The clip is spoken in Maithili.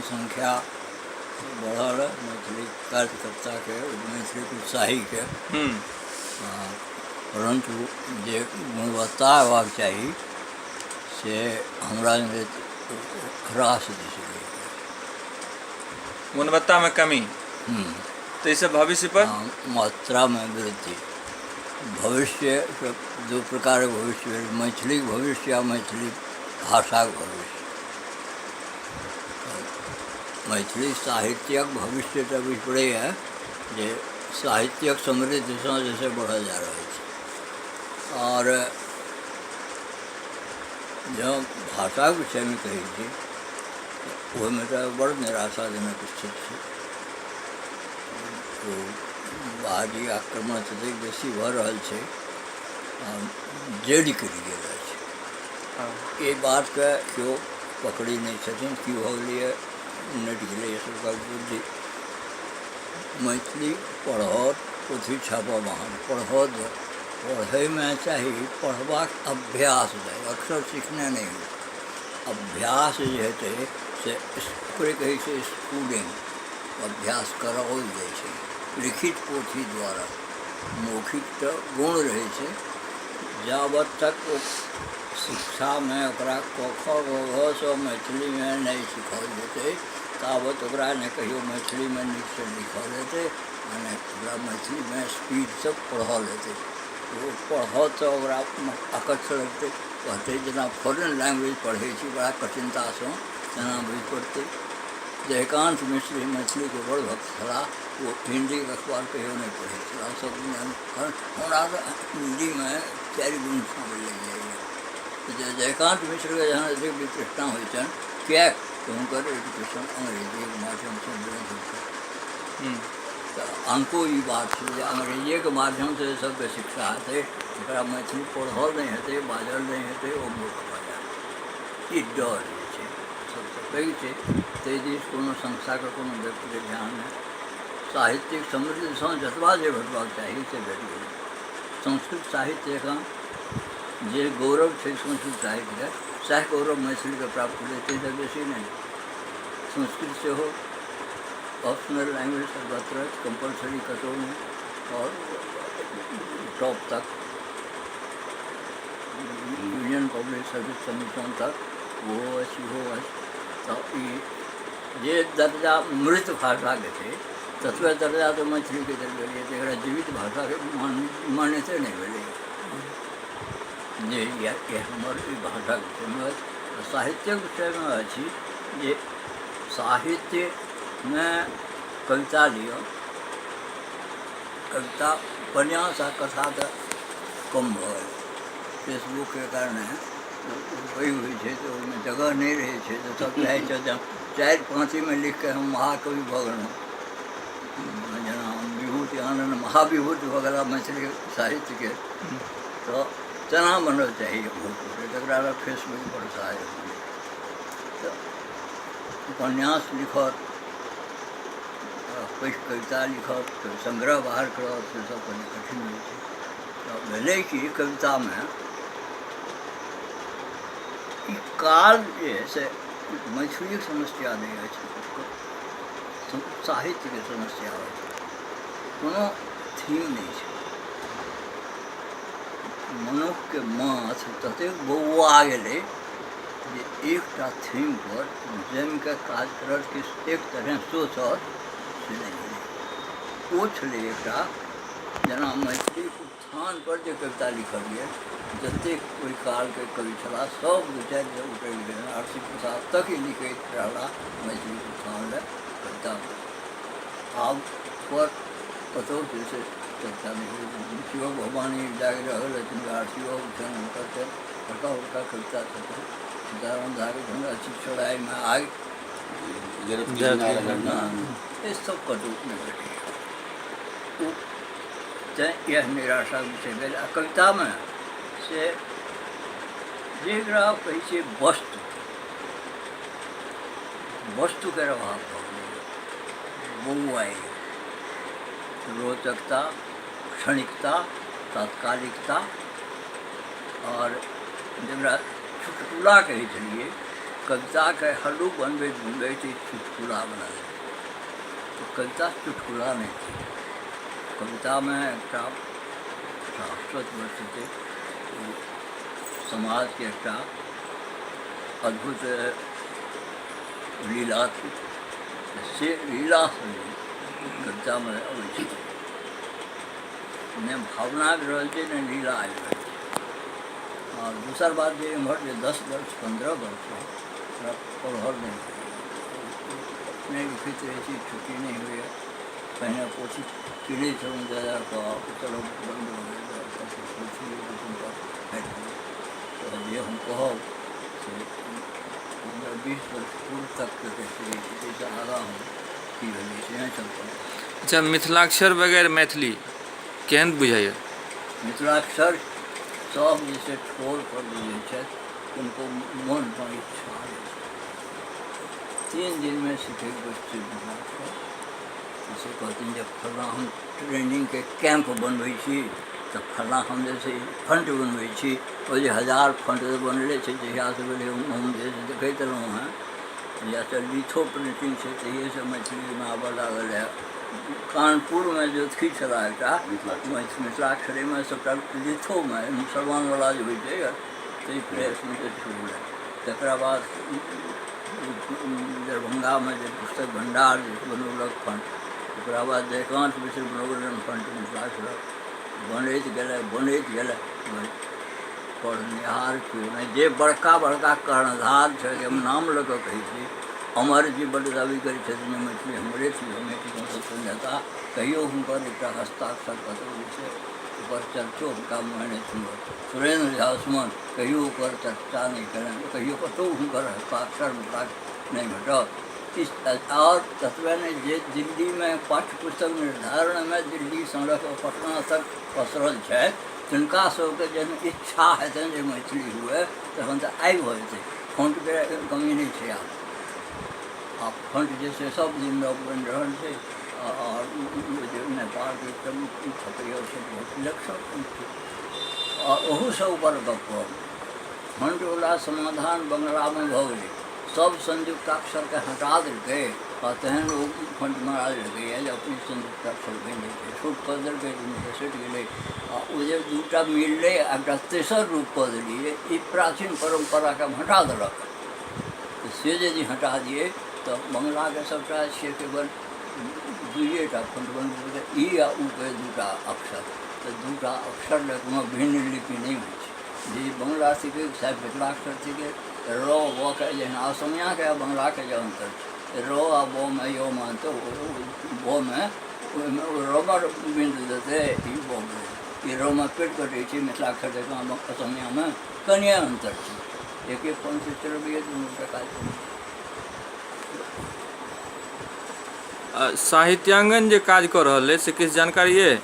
जनसंख्या बढ़ल मैथिली कार्यकर्ताके, मैथिली उत्साहीके, परन्तु जे गुणवत्ता हेबाक चाही से हमरा जनैत ह्रास दिस गेल। गुणवत्तामे कमी, ताहिसँ भविष्य पर मात्रामे वृद्धि। भविष्य दू प्रकारक भविष्य भेल, मैथिलीक भविष्य आ मैथिली भाषाक भविष्य। मैथिली साहित्यक भविष्य तऽ बुझि पड़ैए जे साहित्यक समृद्धिसँ जे छै बढ़ल जा रहल छै। आओर जँ भाषाक विषयमे कहै छी, ओहिमे तऽ बड़ निराशाजनक स्थिति छै। ओ बाहरी आक्रमण ततेक बेसी भऽ रहल छै, जड़ि कटि गेल अछि। एहि बातके केओ पकड़ै नहि छथिन। की भऽ गेलैए? उनटि गेलैए सबके बुद्धि। मैथिली पढ़त, पोथी छापब अहाँ, पढ़त, पढ़ैमे चाही पढ़बाक अभ्यास चाही, अक्षर सिखने नहि होइ। अभ्यास जे हेतै से ओकरे कहै छै स्कूलिंग। अभ्यास कराओल जाइ छै लिखित पोथी द्वारा, मौखिक तऽ गौण रहै छै। जाबत तक ओ शिक्षामे ओकरा क ख ग घ सँ मैथिलीमे नहि सिखाओल जेतै, ताबत ओकरा नहि कहियो मैथिलीमे नीकसँ लिखल हेतै आ नहि ओकरा मैथिलीमे स्पीडसँ पढ़ल हेतै। ओ पढ़त तऽ ओकरा अकच्छ लगतै, कहतै जेना फॉरेन लैंग्वेज पढ़ै छी बड़ा कठिनतासँ, तेना बुझि पड़तै। जयकान्त मिश्र मैथिलीके बड़ भक्त छलाह। ओ हिन्दीके अखबार कहियो नहि पढ़ै छलाह सब दिन, कारण हमरा तऽ हिन्दीमे चारि गुण शामिल लागि जाइए। जे जयकान्त मिश्रके जहन एतेक वितृष्णा होइ छनि, किएक तऽ हुनकर एजुकेशन अंग्रेजीके माध्यमसँ भेल छनि। तऽ अनको ई बात छै जे अंग्रेजिएके माध्यमसँ सबके शिक्षा हेतै, एकरा मैथिली पढ़ल नहि हेतै, बाजल नहि हेतै, ओ मूर्ख भऽ जायत। ई डर जे छै सबसँ पैघ छै। ताहि दिस कोनो संस्थाके, कोनो व्यक्तिके ध्यान नहि। साहित्यिक समृद्धिसँ जतबा जे भेटबाक चाही से भेट गेलै। संस्कृत साहित्य एखन जे गौरव छै संस्कृत साहित्यके, सएह गौरव मैथिलीके प्राप्त भेलै, ताहिसँ बेसी नहि। संस्कृत सेहो ऑप्शनल लैंग्वेज सर्वत्र अछि, कम्पलसरी कतहु नहि। आओर टॉप तक, यूनियन पब्लिक सर्विस कमीशन तक ओहो अछि, इहो अछि। तऽ ई जे दर्जा मृत भाषाके छै, ततबे दर्जा तऽ मैथिलीके देल गेलैए, तऽ एकरा जीवित भाषाके मान्यते नहि भेलैए जे इएह हमर ई भाषाके विषयमे अछि। साहित्यक विषयमे अछि जे साहित्यमे कविता लिअ, कविता, उपन्यास आ कथा तऽ कम भऽ गेलै फेसबुकके कारणे। पैघ होइ छै तऽ ओहिमे जगह नहि रहै छै, तऽ सभ चाहै छै जे चारि पाँतीमे लिखिकऽ हम महाकवि भऽ गेलहुँ, जेना विभूति आनन्द महाविभूति भऽ गेला मैथिली साहित्यके, तऽ तेना बनल चाही तकरा लए फेसबुक पर सहायक भेलै। तऽ उपन्यास लिखत, पैघ कविता लिखत, संग्रह बाहर करत, से सब कनि कठिन होइ छै। तऽ भेलै कि कवितामे ई काल जे है से मैथिलीक समस्या नहि अछि, साहित्यके समस्या अछि। कोनो थीम नहि छै। मनुक्खके माथ ततेक बौआ गेलै जे एकटा थीमपर जमिकऽ काज करत कि एक तरहे सोचत, से नहि भेलै। ओ छलै एकटा जेना मैथिली उत्थानपर जे कविता लिखल गेल, जतेक ओहि कालके कवि छलाह सभ दू चारि बेर उतरि गेल। आरसी प्रसाद तक ई लिखैत रहलाह मैथिली उत्थान लए कविता। आब पर कतहु जे छै चर्चा नहि होइ। शिव भवानी जागि रहल अछि, आरसीओ छनि, हुनकर तऽ बड़का बड़का कविता छथिन। सीताराम झाके छनि अछि चौड़ाइमे आगि, ई सब कतहु नहि भेटैए। ओ तेँ इएह निराशाक विषय भेल। आ कवितामे से जेकरा कहै छियै वस्तु, वस्तुके अभाव भऽ गेलैए, बौआइ रोचकता, क्षणिकता, तात्कालिकता, आओर जकरा चुटकुला कहै छलियै। कविताके हल्लुक बनबैत बनबैत ई चुटकुला बना देलकै। तऽ कविता चुटकुला नहि छै। कवितामे एकटा शाश्वत वस्तु छै, ओ समाजके एकटा अद्भुत लीला थिक। से लीला सब जे कवितामे अबै छै, नहि भावना आबि रहल छै, नहि लीला आबि रहल छै। आ दोसर बात जे एम्हर जे 10 वर्ष 15 वर्ष हमरा पढ़ल नहि होइए, अपने लिखैत रहै छी, छुट्टी नहि होइए। पहिने पोथी किनै छलहुँ जा कऽ, चलो बन्द भऽ गेल, पोथी दुकानपर भेट गेल। तऽ जे हम कहब से 15-20 वर्ष पूर्व तकके कहै छी, ताहिसँ आगाँ हम की भेलै से नहि चल पड़ल। अच्छा, मिथिलाक्षर बगैर मैथिली केहन बुझाइए? मिथिलाक्षर सब जे छै ठोर पर बुझै छथि, हुनको मोनमे इच्छा रहै छै। 3 दिनमे सिखैके बच्चे मिथिलाक्षर से कहथिन जे फल्लाँ हम ट्रेनिंगके कैम्प बनबै छी, तऽ फल्लाँ हम जे छै फंड बनबै छी। ओ जे 1000 फंड बनले छै जहियासँ भेलै, हम जे छै देखैत रहलहुँ हेँ, जहियासँ लिथो प्रिंटिंग छै तहिएसँ मैथिलीमे आबऽ लागल हए। कानपुरमे ज्योतिषी छलाह एकटा, मिथिलाक्षरेमे सभटा लिथोमे मुसलमानवला जे होइ छै ताहि प्रेसमे जे शुरू भेलै। तकरा बाद दरभंगामे जे पुस्तक भण्डार जे बनौलक फंड, ओकरा बाद जयकान्त मिश्र बनौलनि फंड, मिथिलाक्षरक बनैत गेलै, बनैत गेलै। पढ़निहार केओ नहि। जे बड़का बड़का कर्णधार छै, हम नाम लऽ कऽ कहै छी, अमर जी बड्ड दाबी करै छथिन जे मैथिली हमरे छी, हमे छी सबसँ नेता, कहियो हुनकर एकटा हस्ताक्षर कतहु जे छै ओकर चर्चो हुनका मुँहे नहि सुनल। सुरेन्द्र झा सुमन कहियो ओकर चर्चा नहि कयलनि, कहियो कतहु हुनकर हस्ताक्षर मिथिलाक नहि भेटल। इस आओर ततबे नहि, जे दिल्लीमे पाठ्यपुस्तक निर्धारणमे दिल्लीसँ लऽ कऽ पटना तक पसरल छथि, तिनका सबके जहन इच्छा हेतनि जे मैथिली हुए, तहन तऽ आइ भऽ जेतै। फंडके कमी नहि छै। आब फंड जे छै सब दिन नव बनि रहल छै। आओर जे नेपालके छपैए ओ सब बहुत विलक्षण फंड छै। आ ओहूसँ ऊपर गप कहब, फंडवला समाधान बंगलामे भऽ गेलै, सब संयुक्ताक्षरके हटा देलकै आ तेहन ओ फंड बना देलकैए जे अपने संयुक्ताक्षर बनि जाइ छै। छोट कऽ देलकै, दुनूके सटि गेलै आ ओ जे दूटा मिललै आ एकटा तेसर रूप कऽ देलियै, ई प्राचीन परम्पराके हम हटा देलक। तऽ से यदि हटा दियै तऽ बंगलाके सभटा छियै, केवल दुइए टा फंड बनबै, ई आ उ के दूटा अक्षर। तऽ दूटा अक्षर लए कोनो भिन्न लिपि नहि होइ छै। जे बंगला थिकै सएह मिथिलाक्षर थिकै। र व के जेना असमियाके आ बंगलाके जे अन्तर छै, र आ व मे य मे अन्तर, व मे ओहिमे रबर बिन्दु देतै, ई व मे ई र मे पेट कटै छै। मिथिलाक्षर जकाँ असमियामे कनिए अन्तर छै। एके पंथ चलबैए, दुनूके काज करै छै। साहित्यांगन जे काज कऽ रहल अइ से किछु जानकारी अइ?